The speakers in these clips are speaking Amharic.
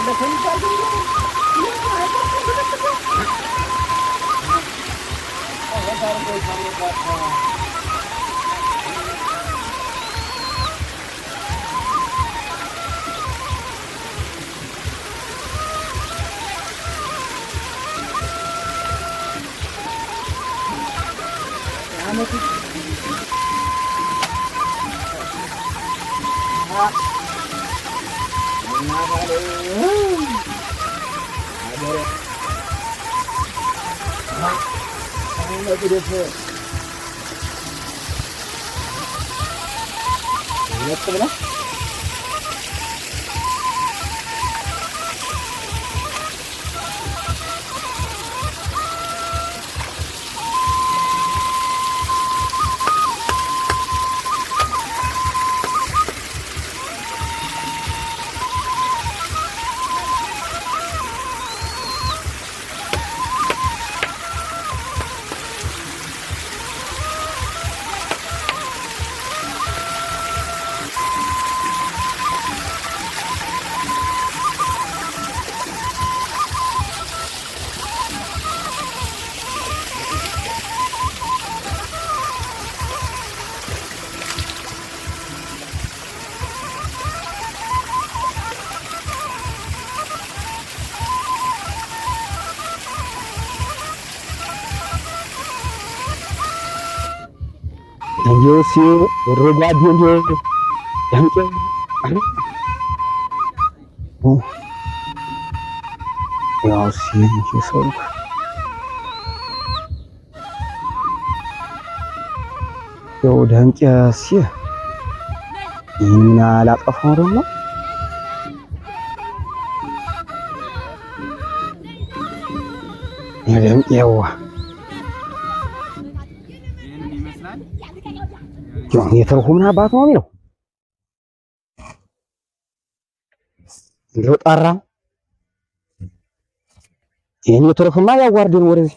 አለ ከሚባል ብላ ደምቄ ይህን አላጠፋው ደግሞ ደምቄዋ የተርሁ ምን አባቱ ነው የሚለው እንደው ጠራ። ይሄን የተርፍማ ያዋርድን ወደዚህ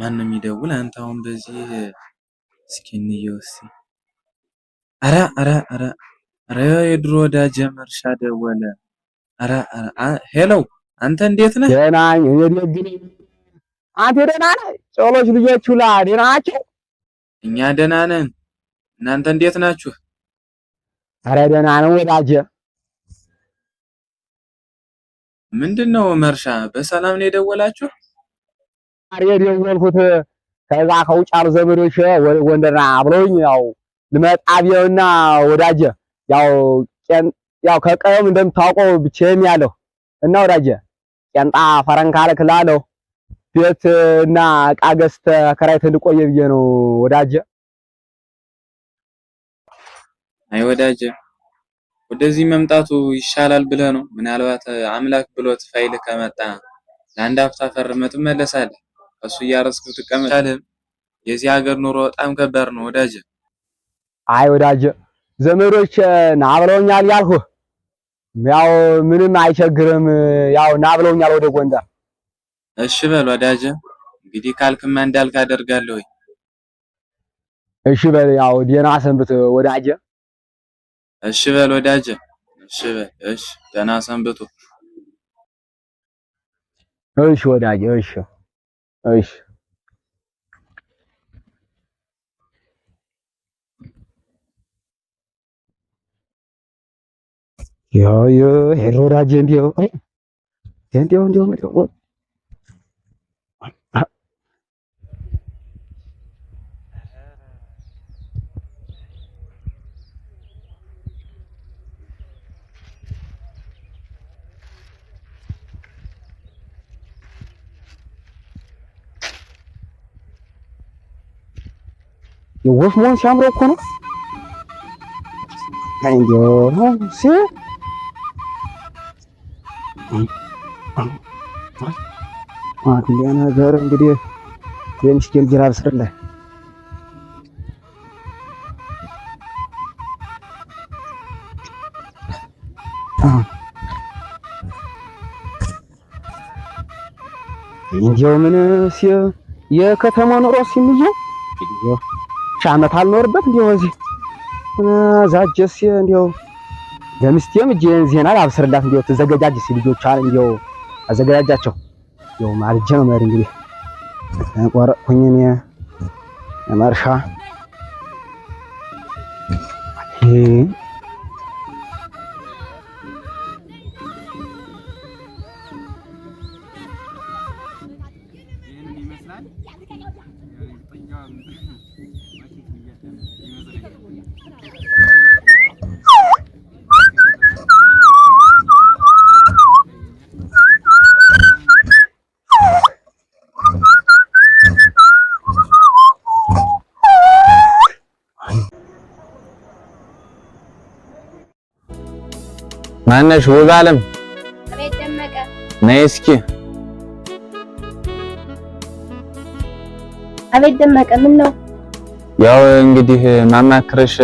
ማን ነው የሚደውል? አንተ አሁን በዚህ እስኪ እንየው እስኪ። ኧረ ኧረ ኧረ ኧረ የድሮ ወዳጄ መርሻ ደወለ። ኧረ ኧረ Hello፣ አንተ እንዴት ነህ? ደህና ነኝ እኔ ደግ ነኝ። አንተ ደህና ነህ? ጮሎች ልጆች ሁላ ደህና ናቸው? እኛ ደህና ነን። እናንተ እንዴት ናችሁ? ኧረ ደህና ነው ወዳጄ። ምንድነው መርሻ፣ በሰላም ነው የደወላችሁ? ዛሬ የደወልኩት ከዛ ከውጫሉ ዘመዶች ወደ ጎንደርና ብለውኝ ያው ልመጣ ቢሆንና ወዳጄ ያው ያው ከቀየውም እንደምታውቀው ብቻዬን ያለሁ እና ወዳጄ ቄንጣ ፈረንካ እልክልሃለሁ ቤት እና ዕቃ ገዝተህ ተከራይተህ እንድቆየ ብዬ ነው ወዳጄ። አይ ወዳጄ፣ ወደዚህ መምጣቱ ይሻላል ብለህ ነው? ምናልባት አምላክ ብሎት ፋይል ከመጣ ለአንድ ሀፍታ ፈርመህ ትመለሳለህ። እሱ እያረስክ ብትቀመጥ አይሻልህም? የዚህ ሀገር ኑሮ በጣም ከባድ ነው ወዳጄ። አይ ወዳጄ፣ ዘመዶች ና ብለውኛል ያልኩህ ያው ምንም አይቸግርም። ያው ና ብለውኛል ወደ ጎንደር። እሺ በል ወዳጄ፣ እንግዲህ ካልክማ እንዳልክ አደርጋለሁ። እሺ በል ያው ደህና ሰንብት ወዳጄ። እሺ በል ወዳጄ፣ እሺ በል እሺ፣ ደህና ሰንብቱ። እሺ ወዳጄ፣ እሺ እሺ። ያው ሄዶ ወዳጄ እንዲያው እንዲያው እንዲያው እንዲያው የወፍ መሆን ሲያምረው እኮ ነው። እንዲያው ሲ አንድ ነገር እንግዲህ የሚስቴን ጅራ አብስርልህ። እንዲያው ምን የከተማ ኑሮ ሲምየው እንዲያው ሺህ ዓመት አልኖርበት እንዲያው እዚህ ዛጀስ እንዲያው ለሚስቴም እጄን ዜና ላብስርላት እንዲያው ትዘገጃጅ ሲል ልጆቿን እንዲያው አዘገጃጃቸው እንዲያው ማልጄ ነው መሪ እንግዲህ ቆረጥኩኝ እኔ መርሻ ማነሽ ውብ አለም? አቤት ደመቀ። ነይ እስኪ። አቤት ደመቀ፣ ምን ነው? ያው እንግዲህ ማማክርሽ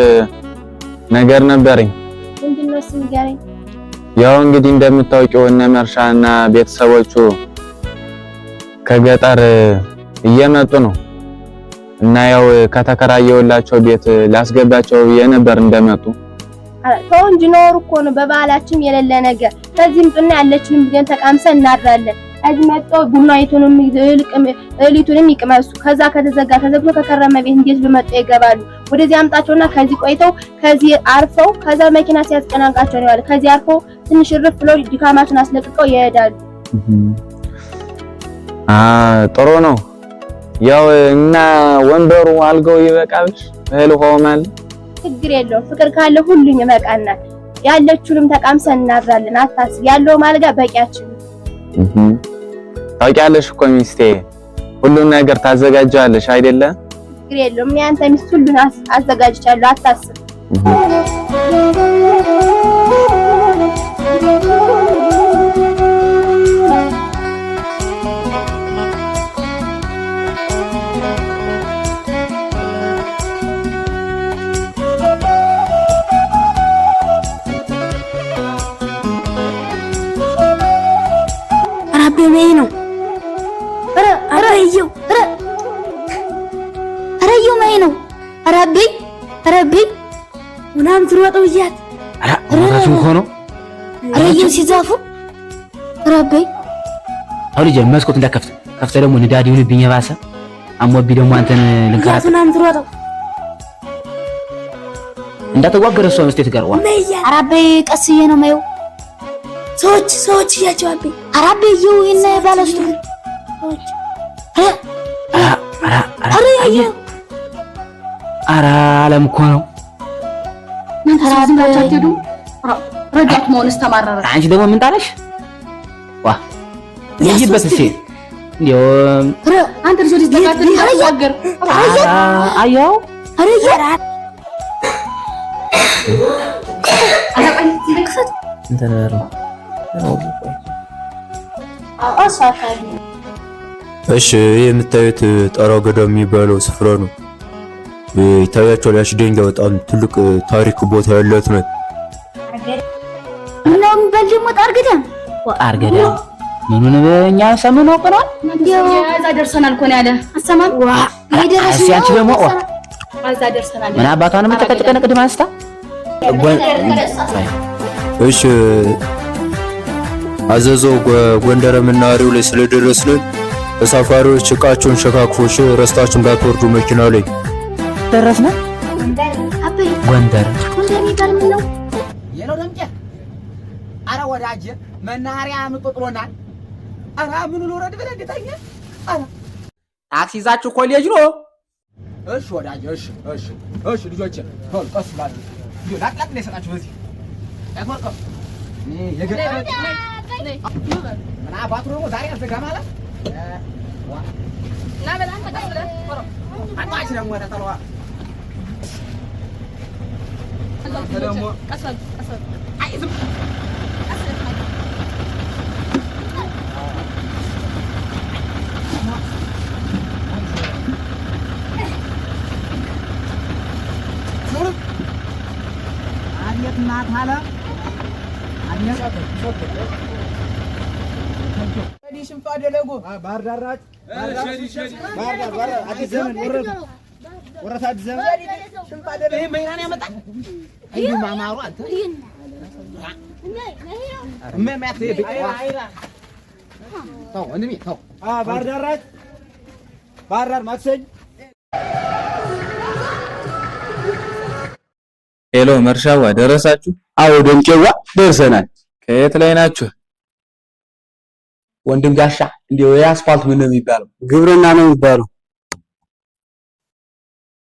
ነገር ነበረኝ። ምንድን ነው እሱ ንገረኝ። ያው እንግዲህ እንደምታውቂው እነ መርሻና ቤተሰቦቹ ከገጠር እየመጡ ነው እና ያው ከተከራየውላቸው ቤት ላስገባቸው ብዬ ነበር እንደመጡ። ተው እንጂ ኖር እኮ ነው በባህላችን የሌለ ነገር። ከዚህ ምጡና ያለችንም ብለን ተቃምሰን እናድራለን። ከዚህ መጥተው ቡናይቱንም እህሊቱንም ይቅመሱ። ከዛ ከተዘጋ ተዘግቶ ከከረመ ቤት እንዴት በመጡ ይገባሉ? ወደዚህ አምጣቸውና ከዚህ ቆይተው ከዚህ አርፈው ከዛ መኪና ሲያስጨናንቃቸው ነው ያለ። ከዚህ አርፈው ትንሽ እርፍ ብለው ድካማቸውን አስለቅቀው ይሄዳሉ። ጥሩ ነው። ያው እና ወንበሩ አልጋው ይበቃልሽ? እህል ውሃውም አለ። ችግር የለውም። ፍቅር ካለ ሁሉም ይበቃናል። ያለችውንም ተቃምሰን እናድራለን። አታስብ። ያለውም አልጋ በቂያችን ነው። ታውቂያለሽ እኮ ሚስቴ ሁሉን ነገር ታዘጋጃለሽ አይደለ? ችግር የለውም። እኔ አንተ ሚስት ሁሉን አዘጋጅቻለሁ። አታስብ። አቤ መይ ነው። ኧረ አረየው ኧረ አረየው መይ ነው። ኧረ አቤ ኧረ አቤ ምናምን ትሮጠው እያት ኧረ እውነቱን እኮ ነው። አረየው ሲዛፉ ኧረ አቤ አሁን ልጄ መስኮት እንዳከፍት ከፍተህ ደግሞ ንዳድ ይሁንብኝ የባሰ አሞብኝ ደግሞ አንተን ልንከራተት ምናምን ትሮጠው እንዳትዋገር እሷ መስቴት ጋር ዋ ኧረ አቤ ቀስዬ ነው መየው ሰዎች ሰዎች እያቸው አቤ ኧረ አቤ እየው ይሄን ባለስቱ ሰዎች ኧረ አየህ ኧረ ዓለም እኮ ነው። ዝም ብላችሁ አትሄዱም? ረዳት መሆንስ ተማረረ። አንቺ ደግሞ ምን ጣለሽ? ዋ ልይበት እስኪ እንደው አንተ ልጅ ወዲህ ተቃጥል እንዳትዋገር። አየኸው እሺ ይህ የምታዩት ጣራ ገዳም የሚባለው ስፍራ ነው። ይታያቸዋል። ያች ድንጋይ በጣም ትልቅ ታሪክ ቦታ ያላት ነው። ምነው የሚባል ደግሞ ጣር ገዳም ጣር ገዳም ምኑን እኛ ሰምን አውቀነዋል። እዛ ደርሰናል እኮ ነው ያለ። አሰማም እስኪ አንቺ ደግሞ ዋ እዛ ደርሰናል። ምን አባቷ ነው የምትጨቀጭቀን? ቅድም አንስታ እሺ አዘዘው ጎንደር መናኸሪያው ላይ ስለደረስን ተሳፋሪዎች እቃቸውን ሸካክፎሽ ረስታችሁ እንዳትወርዱ መኪና ላይ ደረስን። አቤ ጎንደር ጎንደር የሚባል ምን ነው? የለው ደምቄ፣ አረ ወዳጄ መናኸሪያ አምጦ ጥሎናል። አረ ምኑ ልውረድ ብለህ እንድተኛ። አረ ታክሲ ይዛችሁ ኮሌጅ ነው። እሺ ወዳጄ፣ እሺ እሺ እሺ። ልጆቼ ቶሎ ቀስ ብላችሁ እንዲሁ ላቅላቅ ነው የሰጣችሁ በዚህ ያትወርቀው የገጠር ምን አባቱ ደግሞ ዛሬ አልዘጋም አለ። አቋች ደግሞ ተጠለዋ ደግሞ አይ ዝም Hello መርሻዋ ደረሳችሁ? አዎ ደምቄዋ ደርሰናል። ከየት ላይ ናችሁ? ወንድም ጋሻ እንዲያው የአስፋልት ምን ነው የሚባለው? ግብርና ነው የሚባለው።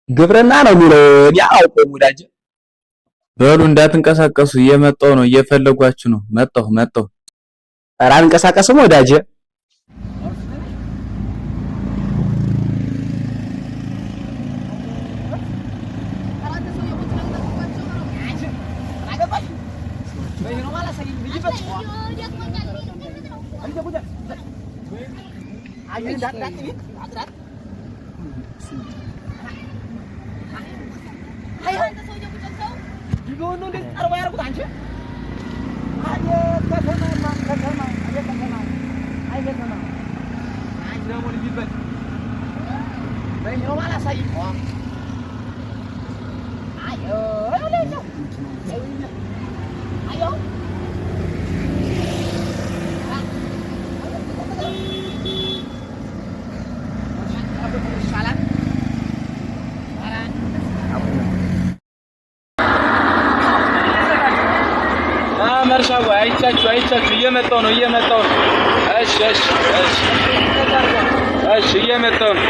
ግብርና ነው የሚለው እኔ አላውቀውም ወዳጄ። በሉ እንዳትንቀሳቀሱ፣ እየመጣሁ ነው፣ እየፈለጓችሁ ነው። መጣሁ መጣሁ። ኧረ አንንቀሳቀስም ወዳጄ። መርሻዋ አይቻችሁ አይቻችሁ፣ እየመጣሁ ነው እየመጣሁ ነው። እሺ እሺ እሺ እሺ፣ እየመጣሁ ነው።